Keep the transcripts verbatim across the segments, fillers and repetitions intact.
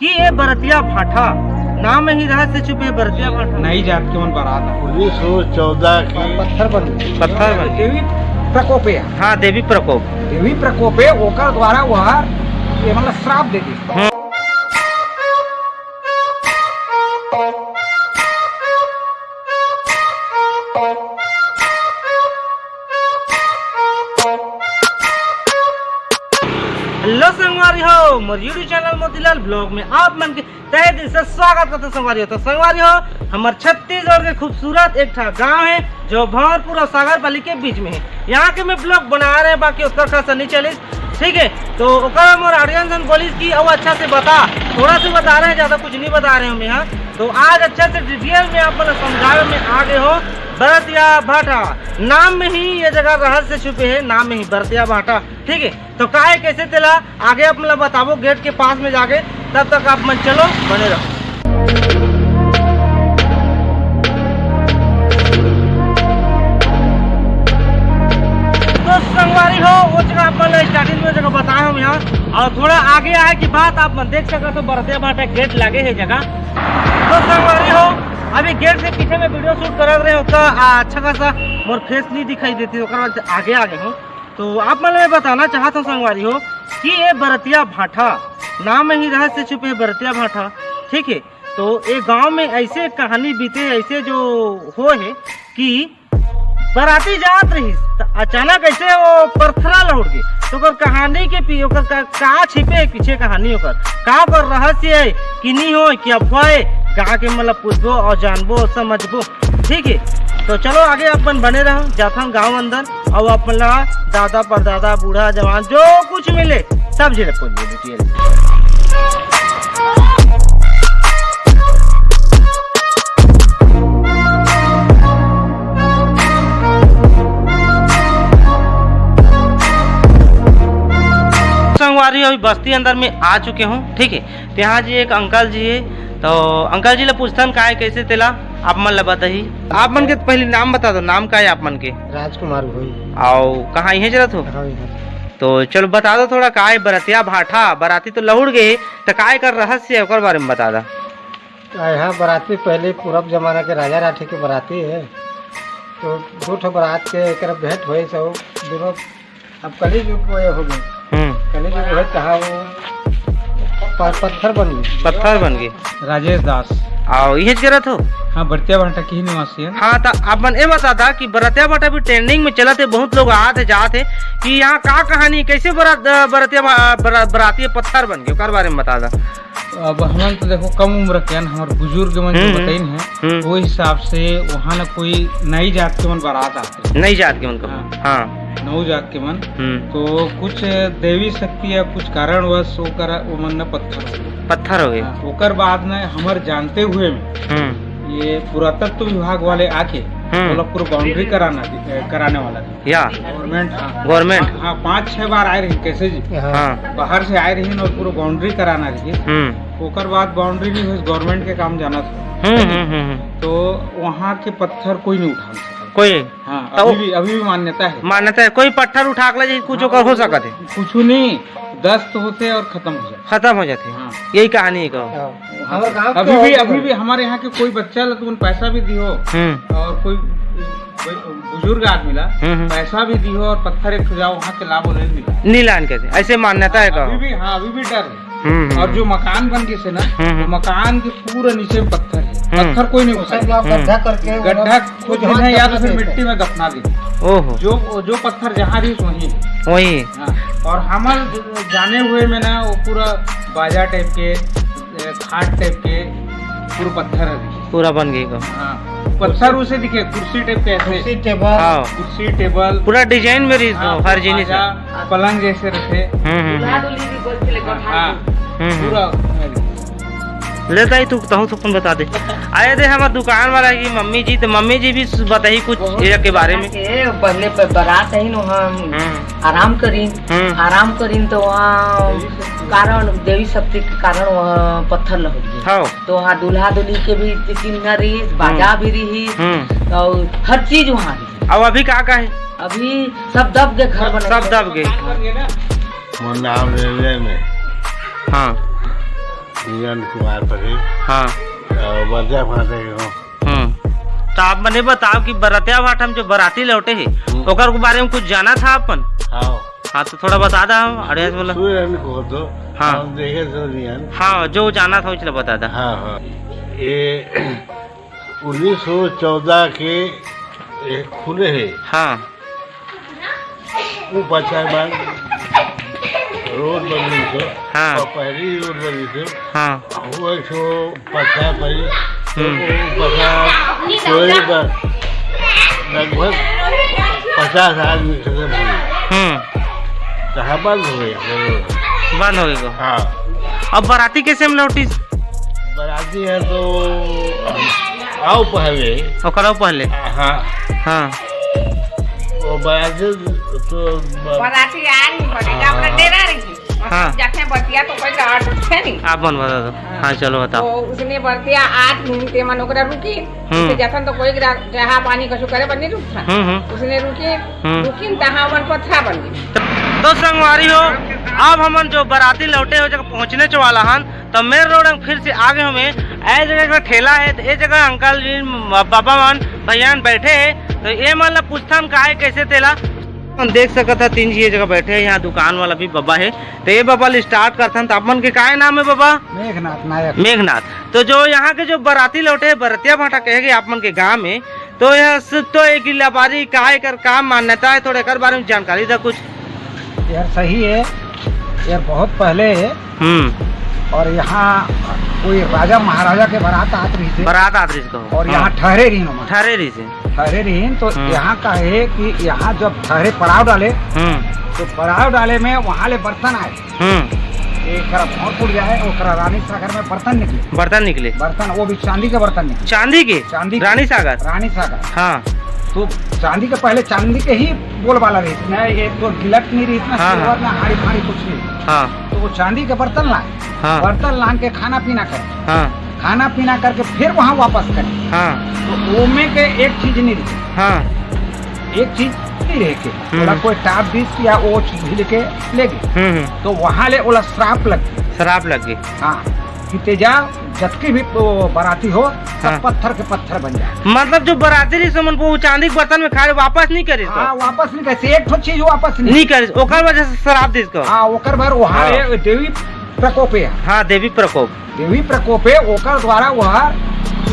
कि ये बरतिया भाठा, नाम में ही रहस्य छुपे हे बरतिया भाठा। नई जात के मन बरात आ। उन्नीस सौ चौदह की पत्थर बन गई। पत्थर बन गई। देवी प्रकोप है। हाँ, देवी प्रकोप। देवी प्रकोप है, ओकर द्वारा वह ये मतलब श्राप दे दी। हम्म। हेलो संगवारी हो, मोर YouTube चैनल मोतीलाल ब्लॉग में आप मन के तहे दिल से स्वागत करते संगवारी हो। तो संगवारी हो, हमर छत्तीसगढ़ के खूबसूरत एक ठा गांव है जो भंवरपुर और सागरपाली के बीच में है। यहाँ के मैं ब्लॉग बना रहे हैं, बाकी ओकर खासा नहीं चलिस, ठीक है। तो ओकर मोर ऑडियंस मन बोलिस कि अउ अच्छा से बता, थोड़ा से बता रहे हैं, ज्यादा कुछ नहीं बता रहे हम यहाँ। तो आज अच्छा से डिटेल में आप मन समझावे में आ गए हो। बरतिया भाठा नाम में ही ये जगह रहस्य छुपे है, नाम में ही बरतिया भाठा, ठीक है। तो का है, कैसे तेला आगे आप मन ला बताबो गेट के पास में जाके, तब तक आप मन चलो बने रहो। तो संगवारी हो, वो जगह आप मन ला स्टार्टिंग में जगह बताए हम यहाँ, और थोड़ा आगे आए की बात आप मन देख सकत हो, बरतिया भाठा गेट लगे है जगह। तो संगवारी हो, अभी गेट से पीछे में वीडियो शूट करत रहे हो तो आ, अच्छा खासा मोर फेस नहीं दिखाई देती, ओकर वजह से आगे आगे हूँ। तो आप मन मैं बताना चाहत हूँ संगवारी हो कि ये बरतिया भाठा नाम में ही रहस्य छुपे है, बरतिया भाठा, ठीक है। तो ये गांव में ऐसे कहानी बीते, ऐसे जो हो है कि बराती जात रहिस, त अचानक ऐसे वो पत्थरा लहुट गे। तो ओकर कहानी के पी-, ओकर का, का छिपे है पीछे कहानी, ओकर का ओकर रहस्य है कि नहीं हो कि अफवाह है, गाँव के मतलब पूछबो और जानबो और समझबो, ठीक है। तो चलो आगे अपन बने रहो, जाथन गाँव अंदर और अपन ला दादा परदादा बूढ़ा जवान जो कुछ मिले सब झेड़े पूछबो डिटेल। संगवारी, अभी बस्ती अंदर में आ चुके हूँ, ठीक है। तो यहाँ जी एक अंकल जी है, तो अंकल जी ला पूछथन का है, कैसे तेला आप मन ला बताही। आप मन के तो पहले नाम बता दो, नाम का है आप मन के? राजकुमार भोई। आओ, कहाँ इहें जरत हो? हाँ, इहें। तो चलो बता दो थोड़ा, का है बरतिया भाठा, बराती तो लहुड़ गए, तो का एकर रहस्य है, ओकर बारे में बता दा। तो यहाँ बराती पहले पूरब जमाना के राजा राठी के बराती है, तो दू ठो बरात के एक भेंट होए, सब दोनों अब कली युग में हो गए। हम्म। कली युग होए तहाँ वो प-, पत्थर बन गए। पत्थर बन गए। राजेश दास। आओ, इहें जरत हो? हाँ, बरतिया भाठा के ही निवासी है। हाँ, तो आप मन ये बता दा कि बरतिया भाठा भी ट्रेंडिंग में चलत है, बहुत लोग आत है, जात है, कि यहाँ का कहानी, कैसे बरात, अ, बरतिया भा-, बरा-, बराती पत्थर बन गए, ओकर बारे में बता दा। अब हमन तो देखो कम उम्र के हन, हमर बुजुर्ग मन जो हम्म, हम्म। बताइन है, हम्म। वो हिसाब से वहाँ ना कोई नई जात के मन बरात आते हैं। नई जात के मन का? हाँ। हाँ। नऊ जात के मन। हम्म। तो कुछ देवी शक्ति या कुछ कारणवश ओकर, वो मन न पत्थर हो गए। पत्थर हो गए। हाँ, ओकर बाद में हमर जानते हुए में हम्म। ये पुरातत्व विभाग वाले आके हम्म। मतलब पूरा बाउंड्री कराना, कराने वाला है। या। गवर्नमेंट, हाँ। गवर्नमेंट। हाँ, हाँ, पाँच छह बार आए रही कैसे जी। हाँ। हाँ। बाहर से आए रही और पूरा बाउंड्री कराना रही। हम्म। ओकर बाद बाउंड्री नहीं हुई, गवर्नमेंट के काम जाना था। हम्म, हम्म, हम्म, हम्म। तो वहाँ के पत्थर कोई नहीं उठा सकता। कोई? हाँ, तो अभी भी, अभी भी मान्यता है। मान्यता है, कोई पत्थर उठा के ले जाए, कुछ हाँ, ओकर हो सकत है? कुछ नहीं, दस्त होते और खत्म हो जाते। खत्म हो जाते। हाँ। यही कहानी है का? हाँ। हाँ। हमारे गाँव अभी के भी, और अभी भी हमारे यहाँ के कोई बच्चा ला तुमन पैसा भी दियो हम्म। और कोई, कोई बुजुर्ग आदमी ला हम्म, हम्म। पैसा भी दियो और पत्थर एक ठो जाओ वहाँ के ला बोले नहीं ला। नहीं लान कहते, ऐसे मान्यता है हाँ, का? अभी भी, हाँ, अभी भी डर है। हम्म, हम्म। और जो मकान बन गए से ना, हम्म, हम्म। वो मकान के पूरा नीचे में पत्थर है। हम्म। पत्थर कोई नहीं उठाए। सब लोग हम्म। गड्ढा करके गड्ढा वो लोग खोद खोद देना है या तो हाथ फिर में मिट्टी देते में दफना देना। ओहो। जो, जो पत्थर जहाँ रही वही। वही। हाँ। और हमारे जाने हुए में ना वो पूरा बाजा टाइप के, ए, खाट टाइप के पूरा पत्थर है। पूरा बन गई का? हाँ। पत्थर उसे दिखे, कुर्सी टाइप के ऐसे। कुर्सी टेबल। हाँ। कुर्सी टेबल। पूरा डिजाइन में रही हाँ, हर जिनिस। बाजा, पलंग जैसे रखे। हम्म, हम्म, दूल्हा हम्म। दुल्ही भी बोल के लेकर हाँ, हाँ। हम्म, हम्म। पूरा ले ताई, तू, तहूँ तो अपन बता दे। आए दे हमार दुकान वाला की मम्मी जी, तो मम्मी जी भी बताही कुछ बहुत एरिया के बारे में। के पहले पे बारात है न, हम हम्म। आराम करीन, हम्म। आराम करीन तो वहाँ कारण, देवी शक्ति के कारण वहाँ पत्थर लहुट गए। हाँ। तो वहाँ दूल्हा दुल्ही के भी चिन्ह रही, बाजा हम्म। भी रही, हम्म। और हर चीज वहाँ रही। अब अभी का का है? अभी सब दब गए, घर बने। सब दब गए। मोर नाम रेलवे में। हाँ। नीलम कुमार पटेल। हाँ। अ, बरतिया भाटा के हूँ। हम्म। तो आप मने बताओ कि बरतिया भाटा में जो बराती लौटे हे, हम्म। ओकर के बारे में कुछ जाना था अपन? हाँ। हाँ, तो थोड़ा बता दा हम, audience वाला। सूर्य रहन को तो हाँ। हम देखे तो नहीं है। हाँ, जो जाना था, उसने बता दा। हाँ, हाँ। ये उन्नीस सौ चौदह के एक खुले हे। हाँ। वो पछा बाद रोड बन गई थी। हाँ। और पहली रोड बन गई थी। हाँ। वो एक ठो पछा पड़ी। हम्म। वो पछा कोई बस लगभग पचास आदमी खत्म हुए। हम्म। तो हाँ, बंद हो गई। बंद हो गई को। हाँ। अब बराती कैसे में लौटी? बराती है तो आओ पहले। ओकरो पहले? हाँ। हाँ। वो बराती तो ब- बराती आ रही, बड़े हाँ। का अपना डेरा रही। हाँ। जाते हैं बतिया तो कोई गाँव तो है नहीं। आप मन बता दो। हाँ। हाँ, चलो बताओ। तो उसने बरतिया आज घूमते मन ओकरा रुकी। हम्म। उसे जखन तो कोई रा-, चाहा पानी कछु करे पर नहीं रुकता। हम्म, हम्म। उसने रुकी, हम्म। रुकी तहाँ मन पथरा बन गई। तो संगवारी हो, अब हमन जो बराती लौटे हो जगह पहुँचने च वाला हन, तो main road हम फिर से आगे हमें, ए जगह एक ठेला है, तो ए जगह अंकल जी, म-, बाबा मन, भैया मन बैठे हैं, तो ये मन ला पूछथन का है, कैसे तेला। हम देख सकत ह, तीन झी ये जगह बैठे हैं, यहाँ दुकान वाला भी बाबा है। तो ये बाबा ले start करथन, तो आप मन के काय नाम है बाबा? मेघनाथ नायक। मेघनाथ। तो जो यहाँ के जो बराती लौटे हैं, बरतिया भाटा कहे गए आप मन के गाँव में, तो यह सिर्फ तो एक इलाबारी का एकर का मान्यता है, थोड़ा एकर बारे में जानकारी दा कुछ। यार सही है, यार बहुत पहले है। हम्म। और यहाँ कोई राजा महाराजा के बारात आत रही थे। बारात आत रही थे। और यहाँ हाँ। ठहरे रही ना। ठहरे रही थे। ठहरे रही तो हम्म। यहाँ का है कि यहाँ जब ठहरे पड़ाव डाले, हम्म। तो पड़ाव डाले में वहाँ ले बर्तन आए। हम्म। एक तरफ भौंरपुर जाए, ओकरा रानी सागर में बर्तन निकले। बर्तन निकले। बर्तन, वो भी चांदी के बर्तन निकले। चांदी के? चांदी के। रानी सागर? रानी सागर। हाँ। तो चांदी के पहले चांदी के ही बोलबाला रही थी। ना एक तो गिलट नहीं रही थी, ना हाँ, silver, हाँ। ना हाड़ी फाड़ी कुछ नहीं। हाँ। तो वो चांदी के बर्तन लाए। हाँ। बर्तन लान के खाना पीना करे। हाँ। खाना पीना करके फिर वहाँ वापस करे। हाँ। तो ओमे के एक चीज नहीं रही। हाँ। एक चीज नहीं रहे के। हम्म। ओला कोई टाप दिस या वो चीज भी लेके ले गए। हम्म, हम्म। तो वहाँ ले ओला श्राप लग गई। श्राप लग गई। हाँ। कि तेजा जतके भी वो बराती हो, सब हाँ। पत्थर के पत्थर बन जाए। मतलब जो बराती रही समन को वो चांदी के बर्तन में खाए वापस नहीं करे इसको? हाँ, वापस नहीं करे। एक ठो चीज वापस नहीं। नहीं करे, ओकर वजह से श्राप दे इसको। हाँ, ओकर बर वहाँ हाँ। ये देवी प्रकोप है। हाँ, देवी प्रकोप। देवी प्रकोप है, ओकर द्वारा वह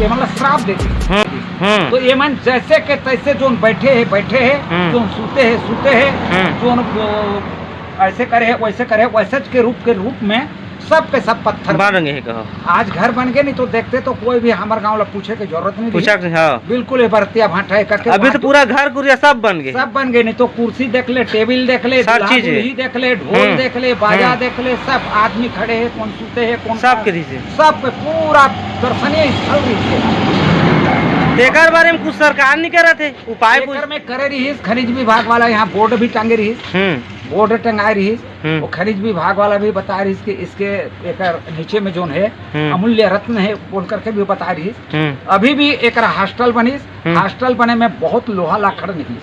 ये मतलब श्राप देती। हम्म, हम्म। तो ये मन जैसे के तैसे जोन बैठे है, बैठे है, हम्म। जोन सूते है, सूते है, हम्म। जोन, अ, ऐसे करे है, वैसे करे है, वैसे के रूप, के रूप में सब के सब पत्थर बन गए हैं, कहो। आज घर बन गए, नहीं तो देखते तो कोई भी हमारे गांव ला पूछे के जरूरत नहीं पूछा थी। के, हाँ। बिल्कुल, ये बरतिया भाटा है करके अभी तो बात पूरा घर कुरिया सब बन गए। सब बन गए, नहीं तो कुर्सी देख ले, टेबल देख ले, सब दूल्हा चीज है। दुल्ही देख ले, ढोल हम्म। देख ले, बाजा हम्म। देख ले, सब आदमी खड़े हैं, कौन सूते हैं, कौन सब कहाँ, के रही से। सब पे पूरा दर्शनीय स्थल रही से। तेकर बारे में कुछ सरकार नहीं करत है, उपाय कुछ? एकर में करे रही, खनिज विभाग वाला यहाँ बोर्ड भी टांगे रही, हम्म। बोर्ड टंगाए रही, हम्म। वो खनिज विभाग वाला भी बता रही कि इसके, एकर नीचे में जोन है, हम्म। अमूल्य रत्न है, बोल करके भी बता रही। हम्म। अभी भी एकर हॉस्टल बनिस, हम्म। हॉस्टल बने में बहुत लोहा लाखड़ नहीं।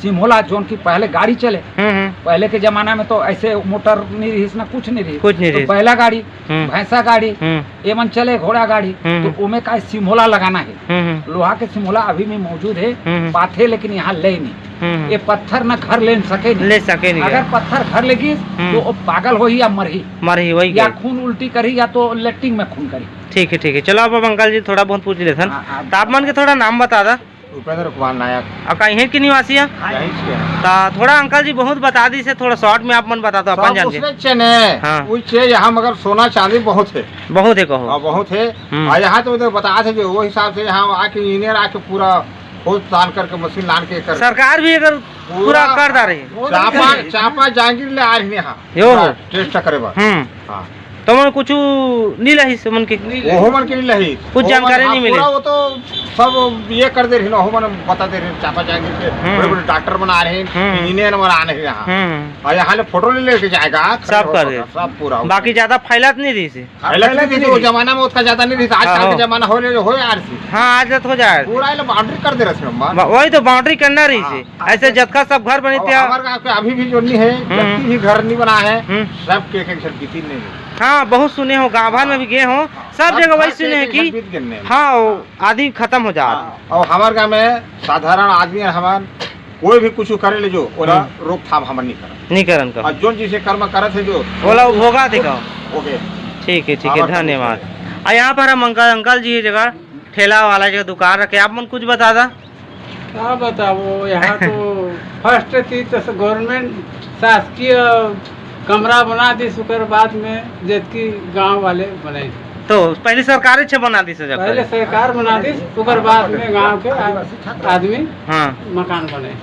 सिमोला जोन की पहले गाड़ी चले, हम्म, हम्म। पहले के जमाना में तो ऐसे मोटर नहीं रही, ना कुछ नहीं रही। कुछ नहीं तो रही। बैला गाड़ी, हम्म। भैंसा गाड़ी, हम्म। एमन चले घोड़ा गाड़ी, हम्म, तो हम्म। ओमे का सिमोला लगाना है। हम्म, हम्म। लोहा के सिमोला अभी भी मौजूद है, हम्म, हम्म। पाथे, लेकिन यहाँ ले नहीं। हम्म, हम्म। ये पत्थर न घर ले सके नहीं। ले सके नहीं अगर है। पत्थर घर ले गिस, हम्म। तो वो पागल होही या मरही। मरही, वही या गई। खून उल्टी करही या तो लेटरिन में खून करही। ठीक है, ठीक है। चलो, अब, अब अंकल जी थोड़ा बहुत पूछ लेथन। हाँ, हाँ। तो आप मन के थोड़ा नाम बता दा। उपेंद्र कुमार नायक। अउ का इहें के निवासी हे? हाँ, यहीं के हैं। त थोड़ा अंकल जी बहुत बता दिस हे, थोड़ा short में आप मन बता दो अपन सब जान के। उसने चेन है, हाँ। वो चेन यहाँ मगर सोना चांदी बहुत है। बहुत है कहो। हाँ, बहुत है। हम्म। और यहाँ तो उधर बता थे जो वो हिसाब से यहाँ आके engineer आके पूरा खोद तान करके मशीन लान के कर सरकार भी अगर पूरा पूरा कर दा रही। चापा, चापा जहांगीर ले आ रही यहाँ। यो हो। पूरा test करे बर। हम्म। हाँ। तो मन कुछ नहीं लहिस मन के? ओहो मन के नहीं लहिस। कुछ ओहो मन जानकारी हाँ, नहीं मिले। पूरा वो तो सब ये कर दे रही ना, ओहो मन बता दे रही, चापा जहांगीर के हम्म। बड़े-बड़े डॉक्टर बना रहे हैं, हम्म। इंजीनियर बना रहे हैं यहाँ। हम्म। और यहाँ ले फोटो ले लेके जाएगा, खड़े सब कर होकर दे। सब पूरा। बाकी ज्यादा फैलत नहीं रही से। फैलत नहीं रही थी, वो जमाना में उतना ज्यादा नहीं रही थी, आजकल हाँ, के हो। जमाना हो ले, हो यार सी। हाँ, आज तो हो जाए। पूरा ये लोग boundary कर दे रहे थे, अम्मा। बा-, वही तो boundary करना रही हाँ, से। आज ऐसे के जतका सब घर बने अब थे। हमारे गाँव के अभी भी जो नहीं है, हम्म। जबकि भी घर नहीं बना है, हम्म। सब के एक एक झन बीती नहीं है। हाँ, बहुत सुने हो, गाँव भर में भी गए हो, हाँ, सब हर जगह वही घर के सुने हो एक कि घर बीत गए नहीं। हाँ, वो आदमी खतम हो जात। हाँ, और हमारे गाँव में साधारण आदमी है, हमार कोई भी कुछ करे ले जो, ओला हम्म। रोकथाम हमर नहीं करन। नहीं करन का। और जोन जिसे कर्म करत है जो, ओला वो भोगा दे का। ओके। ठीक है, ठीक है, हमार धन्यवाद। आ यहाँ पर हम अंकल, अंकल जी ये जगह ठेला वाला जगह दुकान रखे, आप मन कुछ बता दा। का बताबो, यहाँ तो फर्स्ट तीर्थ से गवर्नमेंट शासकीय कमरा बना दिस, ओकर बाद में जेतकी गांव वाले बने। तो पहले सरकारे छे बना दिस जगह? पहले सरकार बना दिस, ओकर बाद में गांव के आदमी हाँ। मकान बने।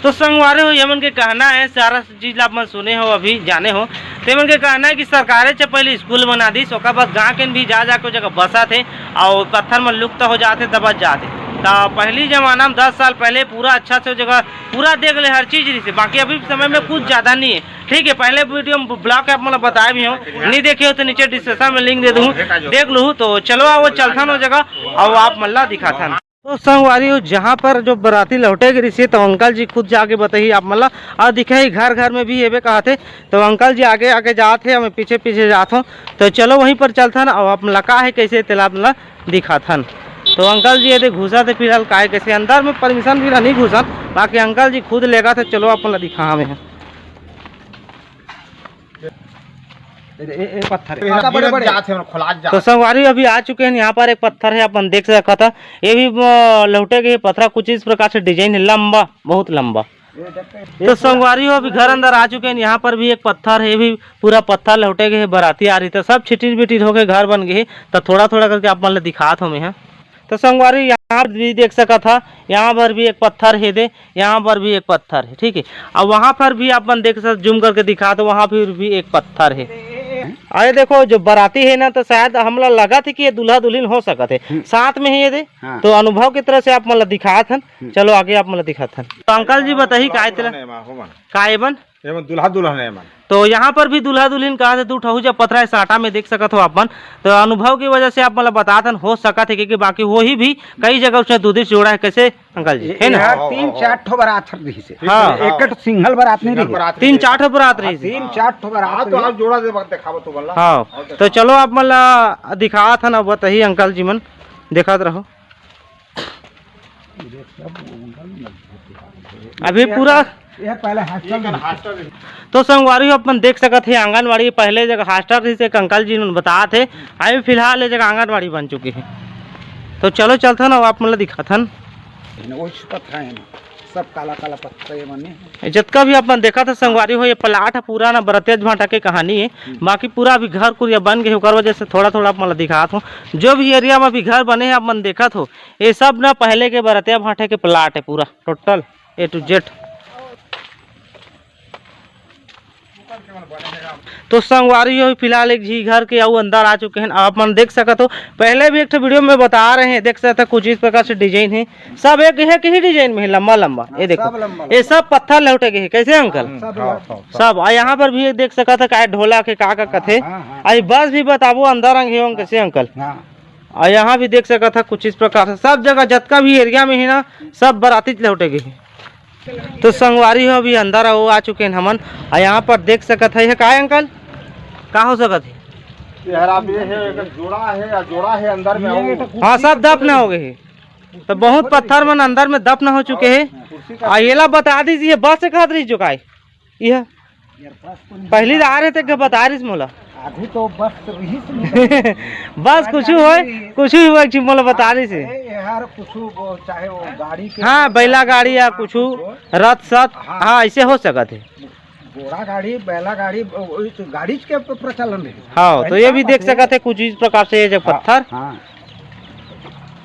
तो संगवारी हो, ये मन के कहना है, सारा चीज ला आप मन सुने हो, अभी जाने हो, ते मन के कहना है कि सरकारे च पहले स्कूल बना दिस, ओकर बाद गांव के भी जा जाके ओ जगह बसत हे, और पत्थर मन लुप्त हो जाते, दबत जाते। तो पहली जमाना में दस साल पहले पूरा अच्छा से ओ जगह पूरा देख ले, हर चीज रही से, बाकी अभी समय में कुछ ज्यादा नहीं है। ठीक है, पहले वीडियो में ब्लॉग आप मतलब बताए भी हो, नहीं देखे हो तो नीचे डिस्क्रिप्शन में लिंक दे दूँ, देख लूँ। तो चलो आओ चलथन ओ जगह, और आप मन ला दिखाथन। तो संगवारी हो, जहाँ पर जो बराती लौटे के रहिसे, तो अंकल जी खुद जाके बताही आप मन ला, और दिखाही घर घर में भी एबे कहत हे। तो अंकल जी आगे आगे जात हे, हमें पीछे पीछे जात हो। तो चलो वहीं पर चलथन, और आप मन ला का है कैसे तेला आप मन ला दिखाथन। तो अंकल जी ये दे घुसा थे फिलहाल, का है कैसे अंदर में परमिशन भी नहीं घुसन, बाकी अंकल जी खुद लेगा थे। चलो आप मन ला दिखा हमें। ए, ए, ए पत्थर है। हाँ, बड़े, बड़े। जात है, खोला जात। तो संगवारी अभी आ चुके हैं, यहाँ पर एक पत्थर है, अपन देख सकत ह। ये भी, अ, लौटे के पत्थर कुछ इस प्रकार से डिजाइन है, लंबा, बहुत लंबा। तो संगवारी हो, अभी घर अंदर आ चुके हैं, यहाँ पर भी एक पत्थर है, ये भी पूरा पत्थर लौटे के है, बराती आ रही, तो सब छिटिर बिटिर होके घर बन गए, तो थोड़ा थोड़ा करके आप मन ल दिखात हो मैं ह। तो संगवारी, यहाँ पर भी देख सकत ह, यहाँ पर भी एक पत्थर हे दे, यहाँ पर भी एक पत्थर है, ठीक है। अब वहाँ पर भी आप मन देख सकत, जूम करके दिखा, तो वहाँ पर भी एक पत्थर है। अरे देखो, जो बराती है ना, तो शायद हमला लगा थे कि ये दूल्हा दुल्हन हो सकत है, हम्म। साथ में ही ये दे। हाँ। तो अनुभव की तरह से आप मन ला दिखात हन। हम्म। चलो आगे आप मन ला दिखात हन। तो अंकल जी बताही, काय तेला? नहीं, माँ, हो माँ। काय बन? एमन दूल्हा दुल्हन है एमन। तो यहाँ पर भी दूल्हा दुल्हन कहा थे, दू ठहू जब पथरा है साटा में देख सकत हो आप मन। तो अनुभव की वजह से आप मतलब बतात हन, हो सकत है, क्योंकि बाकी वही भी कई जगह उसने दूधिस जोड़ा है। कैसे अंकल जी, ये है ना? यार, हाँ, तीन हाँ, चार हाँ। ठो बरात रही से। हाँ। एक ठो सिंगल बरात नहीं सिंगल रही। बरात तीन नहीं। चार ठो बरात हाँ, रही से। तीन चार ठो बरात हाँ, तो रही। आप जोड़ा दे, वक्त दिखावत हो बोला। हाँ, और तो दिखाओ। चलो आप मतलब दिखात हन, अब बताही अंकल जी मन, देखत रहो। अभी पूरा ये पहले हॉस्टल ये में। हॉस्टल है। तो संगवारी हो, अपन देख सकत हे आंगनबाड़ी पहले जगह हॉस्टल रहिस, एक अंकल जी मन बतात हे। अभी फिलहाल ये जगह आंगनबाड़ी बन चुकी है। तो चलो चलथन, अब आप मन ला दिखाथन। इन्हें वो पत्थर है ना, सब काला काला पत्थर ये बने हैं। जतका भी अपन देखत हे संगवारी हो, ये प्लाट है पूरा ना बरतिया भाटा के कहानी है। हम्म। बाकी पूरा अभी घर कुरिया बन गए, ओकर वजह से थोड़ा थोड़ा आप मन ला दिखात हो। जो भी एरिया में अभी घर बने हैं, आप मन देखत हो, ये सब ना पहले के बरतिया भाटे के प्लाट है पूरा टोटल ए टू जेड। तो संगवारी हो, फिलहाल एक झी घर के अउ अंदर आ चुके हैं। आप मन देख सकत हो, पहले भी एक ठो वीडियो में बता रहे हैं, देख सकते हैं कुछ इस प्रकार से डिजाइन है, सब एक है के ही डिजाइन में है, लंबा लंबा। हाँ, ये देखो, सब लंबा ये लंबा। सब पत्थर लौटे के है। कैसे अंकल? हाँ, सब हाँ, लौटे। हाँ, सब। और यहाँ पर भी एक देख सकत है, का ढोला के का का हाँ, कथे। हाँ, हाँ। आई बस भी बताबो अंदर अंग है, हाँ। कैसे अंकल? हाँ। और यहाँ भी देख सकत है कुछ इस प्रकार से सब जगह जतका भी एरिया में है ना, सब बराती लौटे के है। तो संगवारी हो, अभी अंदर वो आ चुके हैं हमन। और यहाँ पर देख सकत है, ये का है अंकल, का हो सकत है? ये हरा भी है, एक जोड़ा है, या जोड़ा है अंदर में, ये वो। तो हाँ, सब दफन हो गए हैं। तो बहुत पत्थर मन अंदर में दफन हो चुके हैं। कुर्सी का आ, येला बता दीजिए, बस से कहत रही जो काय? यह यार, बस तो नहीं पहली तो आ रहे थे, क्या बता रही मोला? आगू तो बस रही से नहीं। बस बस कुछ गाड़ी होय, नहीं। कुछ भी होय, मोला बता रही से। अरे यार, कुछ वो, चाहे वो गाड़ी के हाँ, हो, बैला गाड़ी या हाँ, कुछ, कुछ हो। रथ सथ, हाँ। हाँ, ऐसे हो सकत है। घोड़ा गाड़ी, बैला गाड़ी, वही तो गाड़ी के प्रचलन है। हाँ, तो पहले ये भी कहाँ देख से सकत है कुछ इस प्रकार से ये जो हाँ, पत्थर। हाँ।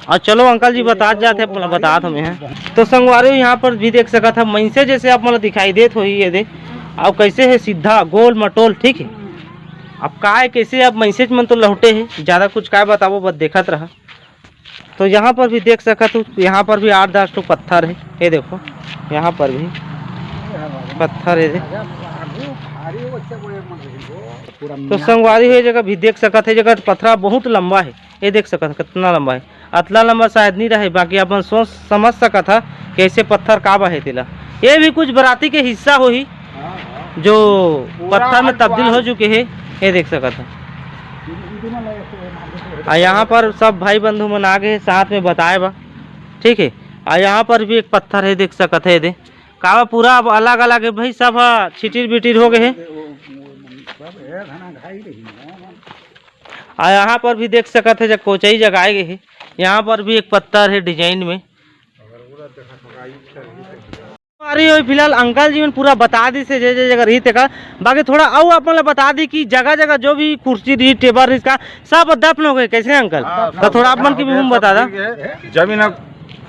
और चलो अंकल जी बतात जात हे, बतात हमें हैं। तो संगवारी हो, यहाँ पर भी देख सकत है, मइनसे जैसे आप मन ला दिखाई देत होही, ये दे। अब कैसे है सीधा गोल मटोल, ठीक है। अब काय कैसे अब मइनसे मन तो लौटे है, ज्यादा कुछ काय बताबो, बस देखत रहा। तो यहाँ पर भी देख सकत हो, यहाँ पर भी आठ दस ठो पत्थर है, ये देखो, यहाँ पर भी पत्थर है। तो संगवारी हो, ये जगह भी देख सकत है, जगह पथरा बहुत लंबा है। ये देख सकत ह, कितना लंबा है। अतला लंबा शायद नहीं रहे, बाकी अपन सोच समझ सकत ह, कैसे पत्थर का बा हे तेला। ये भी कुछ बराती के हिस्सा होही, जो पूरा पत्थर में तब्दील हो चुके हे। ये देख सकत हे। अउ यहाँ पर सब भाई बंधु मन आ गे हे साथ में बताए बर, ठीक हे। अउ यहाँ पर भी एक पत्थर हे, देख सकत हे, दे कावा पूरा अब अलग-अलग हे भाई, सब ह छिटिर-बिटिर हो गे हे। अउ यहाँ पर भी देख सकत हे, जब कोचई जगाए गे हे, यहाँ पर भी एक पत्थर हे design में। अरे, ओही फिलहाल अंकल जी मन पूरा बता दिस हे, जे, जे जगह रही तेकर। बाकी थोड़ा अउ आप मन ला बता दी कि जगह-जगह जो भी कुर्सी रही, टेबल रही, का सब दफन हो गे, कइसे अंकल? हाँ, तो सब थोड़ा आप मन के भी हम बता दा। जमीन अब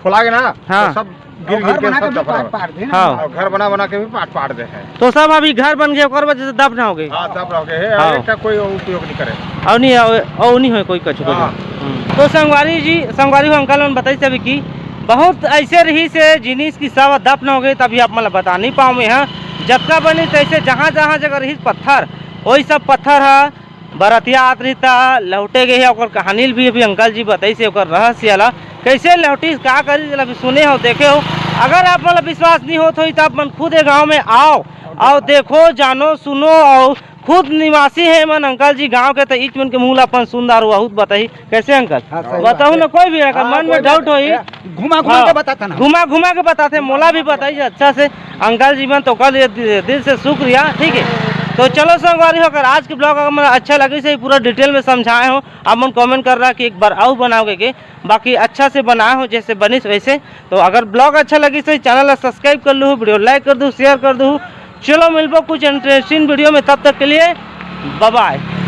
खोला गे ना, हाँ। तो सब गिर गिर के सब दफन हो गे। हाँ। अउ घर बना बना के भी पाट पाट दे हे। तो सब अभी घर बन गे, ओकर वजह से दफन हो गे। हाँ, दफन हो गे हे, हाँ। अउ एकर कोई उपयोग नहीं करे। अउ नहीं, अउ, अउ नहीं होय कोई कछु, कछु। हाँ। हम्म। तो संगवारी जी, संगवारी हो, अंकल मन बताइस अभी कि बहुत अइसे रहिस हे जिनिस कि सब दफन हो गे, तभी आप मन ला बता नहीं पाओं मैं, हाँ। जतका बनी तइसे जहाँ जहाँ जगह रहिस पत्थर, ओही सब पत्थर ह बरतिया आत रही त लहुटे गे हे, ओकर कहानी ल भी अभी अंकल जी बताइस हे, ओकर रहस्य ला, कइसे लहुटिस, का करिस, ला भी सुने हो, देखे हो। अगर आप मन ला विश्वास नहीं होत होही, त आप मन खुद ए गाँव में आओ, अउ देखो, जानो, सुनो, अउ खुद निवासी हे मन अंकल जी गाँव के, त इच मन के मुँह ला अपन सुंदर बहुत बताही। कइसे अंकल? हाँ, सही बताहू बात हे। ना, कोई भी अगर हाँ, मन में कोई doubt बात होही, नहीं। घुमा घुमा हाँ, के बताता ना। घुमा घुमा के बताथे, मोला भी बताइए अच्छा से। अंकल जी मन तो कर दिए दि-, दिल से शुक्रिया, ठीक है। तो चलो संगवारी हो, अगर आज के vlog अगर मोला अच्छा लगिस हे, पूरा detail में समझाए हो, आप मन comment कर रहा कि एक बार अउ बनाओ के, बाकी अच्छा से बनाए हो जैसे बनिस वैसे। तो अगर vlog अच्छा लगिस हे, channel ला subscribe कर लूँ, video like कर दूँ, share कर दूँ। चलो मिलबो कुछ interesting video में, तब तक के लिए bye bye।